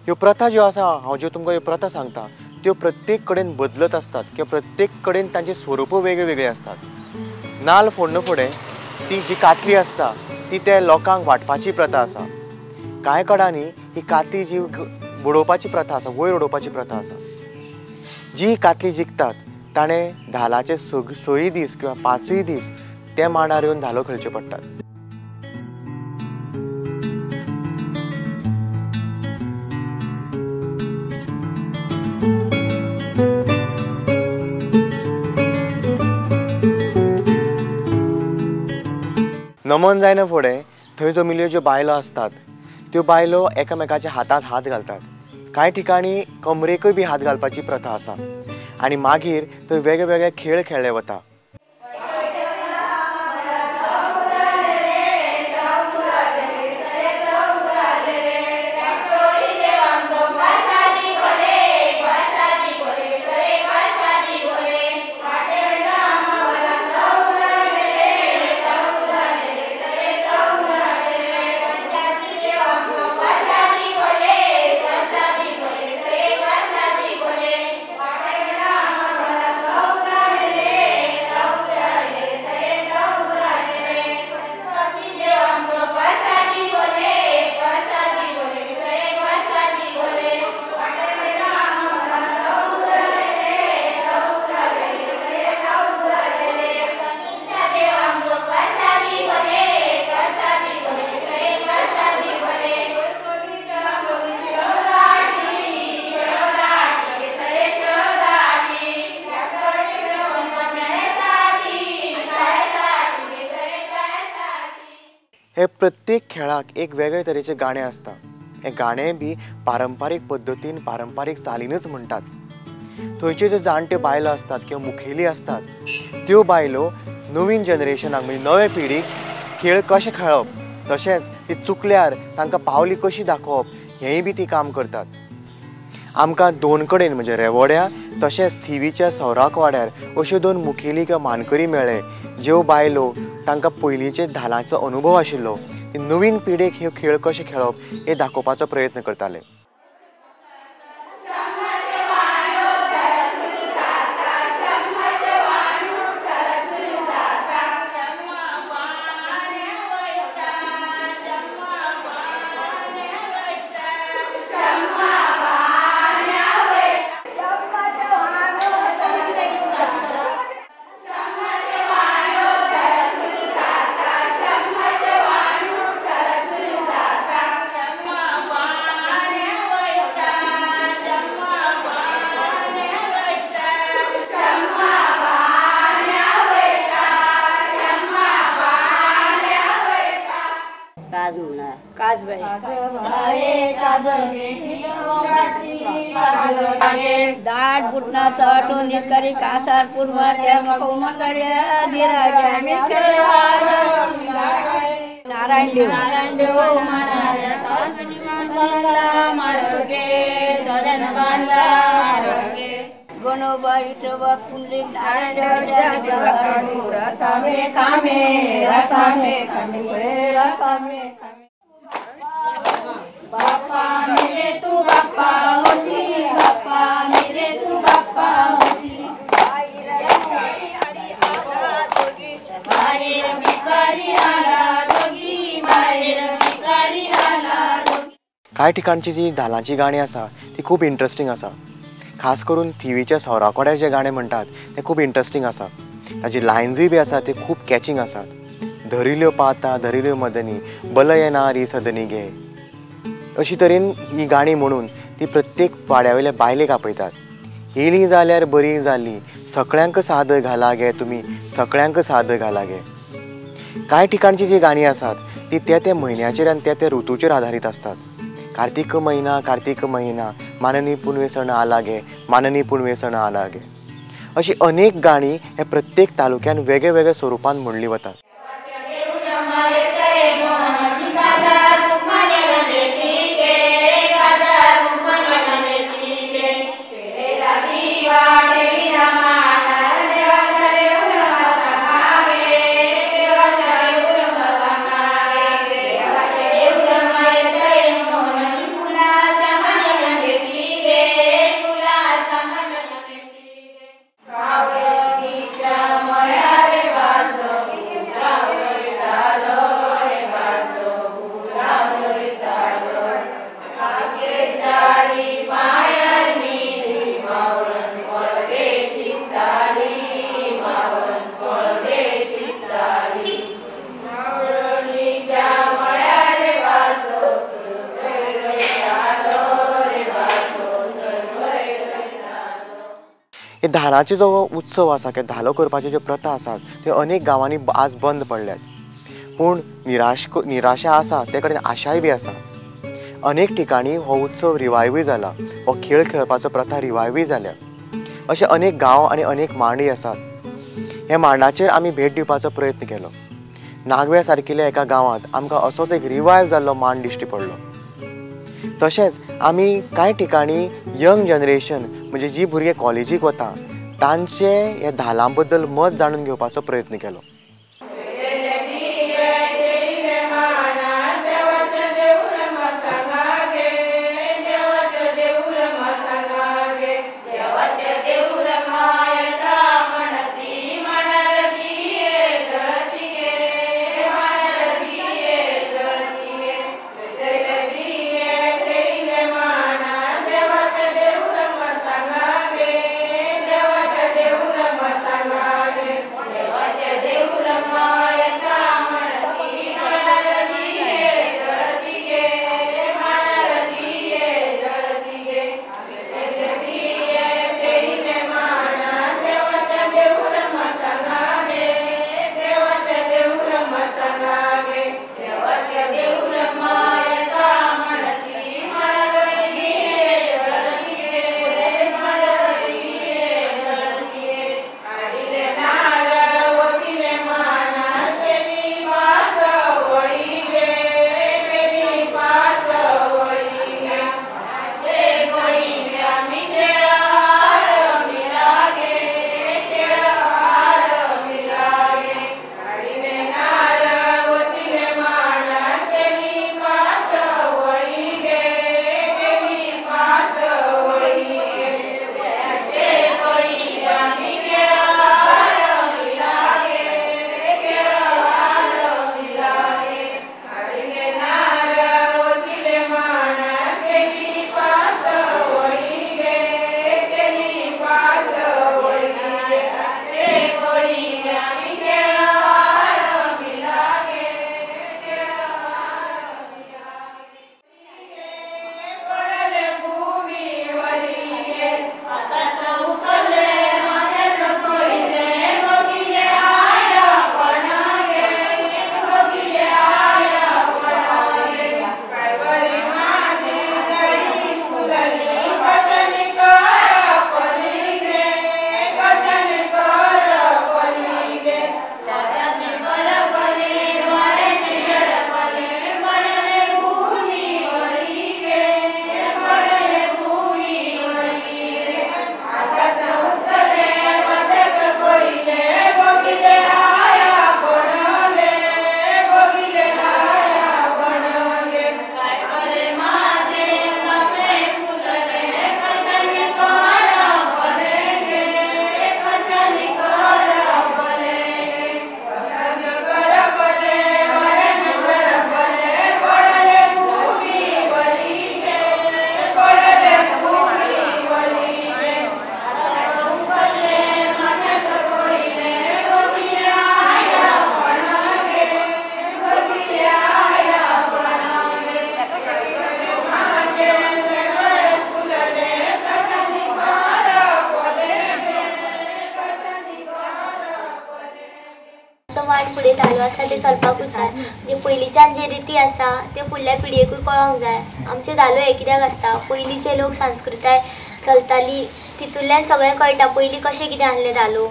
ह्यो प्रथा ज्यो आसा, हांव ज्यो तुमकां ह्यो प्रथा सांगता त्यो प्रत्येक कडेन बदलत आसतात किंवा प्रत्येक कडेन तांचे स्वरूप वेगळे वेगळे आसतात. नाल्ल फोडना फुडें ती जी कातली आसता ती त्या लोकांक वांटपाची प्रथा आसा. कांय कडांनी ही काती जी बुडोवपाची प्रथा आसा, वयर उडोवपाची प्रथा आसा. जी कातली जिखतात ताणें धालाचे सय दीस किंवा 5 दीस ते मांडार येवन धालो खेळचे पडटात. नमन जायना फुडें थंय जमिल्ल्यो ज्यो बायलो आसतात त्यो बायलो एकामेकाच्या हातांत हात घालतात. कांय ठिकाणी कमरेकूय बी हात घालपाची प्रथा आसा आनी मागीर थंय वेगळे वेगळे खेळ खेळ्ळे वता. हे प्रत्येक खेळाक एक वेगळे तरेचे गाणें आसता. हें गाणें बी पारंपारीक पद्दतीन पारंपारीक चालीनच म्हणटात. थंयच्यो ज्यो जाणट्यो बायलो आसतात किंवा मुखेली आसतात त्यो बायलो नवीन जनरेशनाक म्हणजे नवे पिढीक खेळ कशें खेळप तशेंच ती चुकल्यार तांकां पावली कशी दाखोवप हेंय बी ती काम करतात. आमकां दोन कडेन म्हणजे रेवोड्या तशेंच थिवीच्या सौराकवाड्यार अश्यो दोन मुखेली किंवा मानकरी मेळ्ळे ज्यो बायलो तांकां पयलींचे धालांचो अनुभव आशिल्लो ती नवीन पिढेक हे खेळ कशे खेळप हे दाखोवपाचो प्रयत्न करताले. दाट बुटना चटून करी कासार नारायण देव नारायण देव गणोबा विठोबा पुंडलिक नारायण बाप्पा मेरे तू बाप्पा होती, बाप्पा मेरे तू बाप्पा होती. बाहेर भिकारी आला दोगी, बाहेर भिकारी आला दोगी. कांय ठिकाणची जी धालांची गाणी आसा ती खूब इंट्रस्टींग आसा. खास करून थिवीच्या सौराकवाड्यार जे गाणें म्हणटात तें खूब इंट्रस्टींग आसा. ताजी लायन्सूय बी आसा ते खूब कॅचिंग आसात. धरिल्यो पाता धरिल्यो मदनी बलय नारी सदनी गे अशी तरेन ही गाणी म्हणून ती प्रत्येक वाड्या वयल्या बायलेक आपयतात. येयली जाल्यार बरी जाली सगळ्यांक साद घाला गे तुमी सगळ्यांक साद घाला गे. कांय ठिकाणची जी गाणी आसात ती त्या त्या म्हयन्याचेर आनी त्या त्या ऋतूचेर आधारीत आसतात. कार्तीक म्हयना कार्तीक म्हयना माननी पुनवे सण आला गे माननी पुनवे सण आला गे अशी अनेक गाणी हे प्रत्येक तालुक्यान वेगळे वेगळे स्वरुपान म्हणली वतात. धालांचे जो उत्सव आसा किंवा धालो करपाच्यो ज्यो प्रथा आसात त्यो अनेक गांवांनी आज बंद पडल्यात. पूण निराशा आसा ते कडेन आशाय बी आसा. अनेक ठिकाणी हो उत्सव रिवायवूय जाला, हो खेळ खेळपाचो प्रथा रिवायवूय जाल्या. अशे अनेक गांव आनी अनेक मांडी आसात. ह्या मांडाचेर आमी भेट दिवपाचो प्रयत्न केलो. नागव्या सारकिल्या एका गांवांत आमकां असोच एक रिवायव जाल्लो मांड दिश्टी पडलो. तशेंच आमी कांय ठिकाणी यंग जनरेशन म्हणजे जी भुरगे कॉलेजीक वता तांचे ह्या धालां बद्दल मत जाणून घेवपाचो प्रयत्न केलो. पयलींच्यान जे रिती आसा त्यो फुडल्या पिळगेकूय कळोंक जाय. आमचे धालो हे कित्याक आसता, पयलींचे लोक संस्कृताय चलताली तितूंतल्यान सगळें कळटा पयलीं कशें कितें आहलें धालो,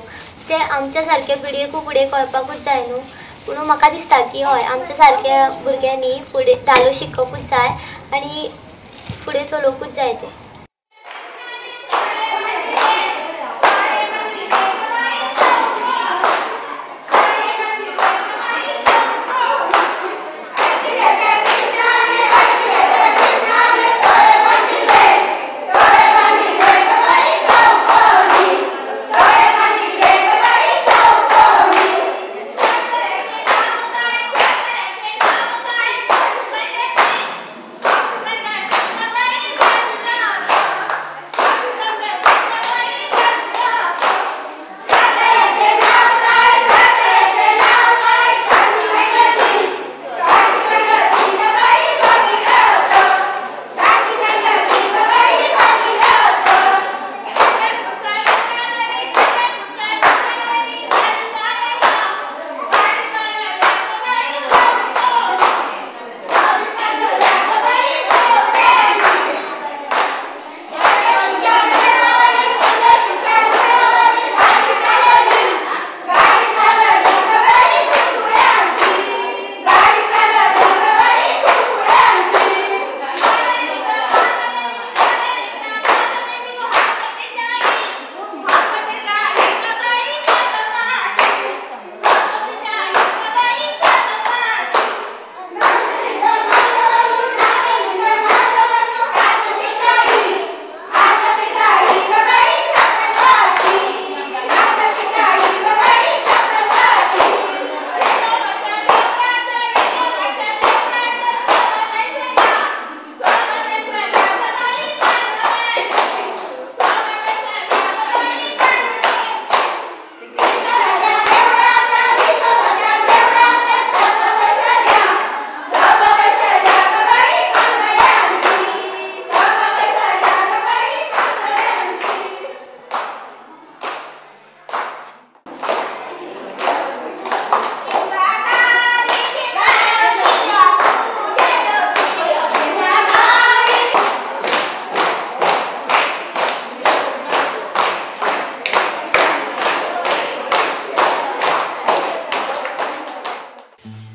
तें आमच्या सारक्या पिळगेकूय फुडें कळपाकूच जाय न्हू. पूण म्हाका दिसता की हय आमच्या सारक्या भुरग्यांनी फुडें धालो शिकपूच जाय आनी फुडें चलोवपूच जाय तें.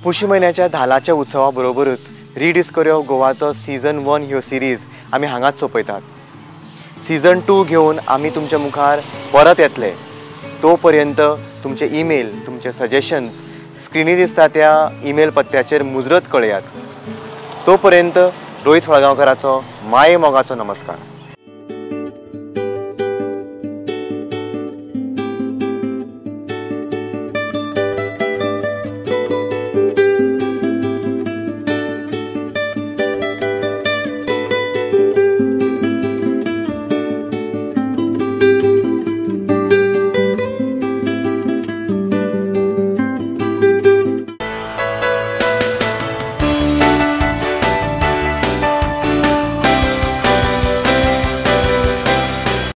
पुशी म्हयन्याच्या धालाच्या उत्सवा बरोबरच रिडिस्कवरी ऑफ गोवाचो सीजन 1 ह्यो सिरीज आमी हांगाच सोंपयतात. सीजन 2 घेवन आमी तुमच्या मुखार परत येतले. तो पर्यंत तुमचे ईमेल, तुमचे सजेशन्स स्क्रिनीर दिसता त्या ईमेल पत्त्याचेर मुजरत कळयात. तो पर्यंत रोहित फळगांवकराचो माये मोगाचो नमस्कार.